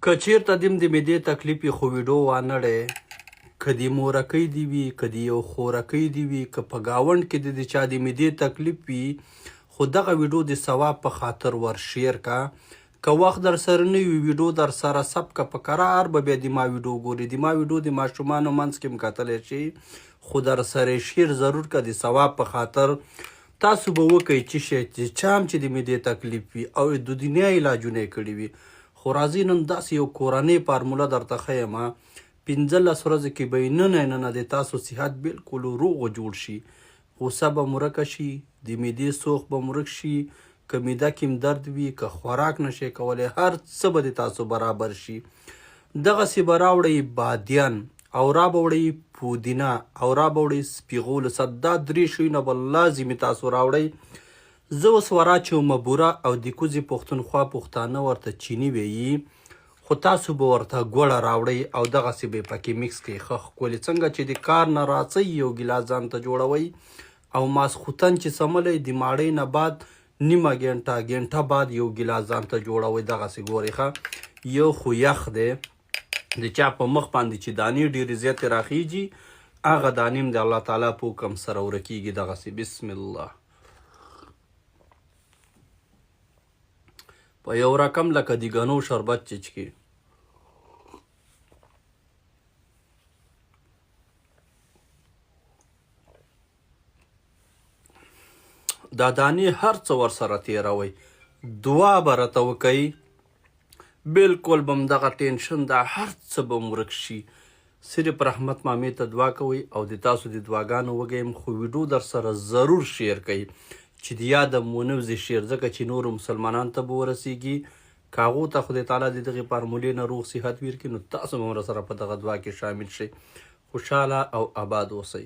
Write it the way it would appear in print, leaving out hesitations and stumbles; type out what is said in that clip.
که چیرته دیم د معدې تکلیف وي خو ویډو وانه ړې، که د مورکۍ دي وي، که د یو خورکۍ دي وي، که په ګاونډ کې د چا د معدې تکلیف وي، خو دغه ویډو د ثواب په خاطر ور شیر که. که وخت در سره نه وي ویډو در سره سب که، په کرار به بیا د ما ویډو ګوري. د ما ویډو د ماشومانو منځ کې هم کتلی شي، خو در سره شیر ضرور که د ثواب په خاطر. تاسو به وکئ چې شی چې چا هم چې د معدې تکلیف وي او د دنیا علاجونه یې کړي وي. خو راځئ نن داسې یو کورنۍ فارموله درته ښیم، 15 ورځې کې به یې ننه ننه د تاسو صحت بالکل روغ جوړ شي، غوسه به مو ورکه شي، د معدې سوخت به مو ورک شي، که معده کې هم درد وي، که خوراک نشئ کولی، هر څه به د تاسو برابر شي. دغسې به راوړئ بادیان او را به وړئ پودینه او را به وړئ سپیغولو سات. دا درې شیونه به لازمي تاسو راوړئ. زه اوس وراچوم بوره او د کوزې پښتونخوا پښتانه ورته چیني ویي، خو تاسو به ورته ګوړه راوړئ او دغسې به یې پکې مکس کړئ. ښه ښکلې څنګه چې د کار نه راڅئ یو ګیلاس ځان ته جوړوئ او ماسخوتن چې څملی د ماړۍ نه بعد نیمه ګنټه ګنټه بعد یو ګیلاس ځان ته جوړوئ. دغسې ګورئ ښه یو خو یخ دی، د چا په مخ باندې چې دانې ډېرې زیاتې راخیږي هغه دانې هم د الله تعالی په حکم سره ورکیږي. دغسې بسم الله په یو رقم لکه د ګنو شربت چې چکې. دا دانې هر څه ورسره تېروئ، دعا به راته وکئ، بالکل به هم دغه ټینشن دا هر څه به هم ورک شي. صرف رحمت مامې ته دعا کوئ او د تاسو د دعاګانو وږی یم، خو ویډیو در سره ضرور شیر کړئ چې د یاده مو ونه وځي شیر، ځکه چې نورو مسلمانانو ته به ورسیږي. که هغو ته خدای تعالی د دغې فارمولې نه روغ صحت ورکړي نو تاسو به هم راسره په دغه دعا کې شامل شئ. خوشحاله او آباد اوسئ.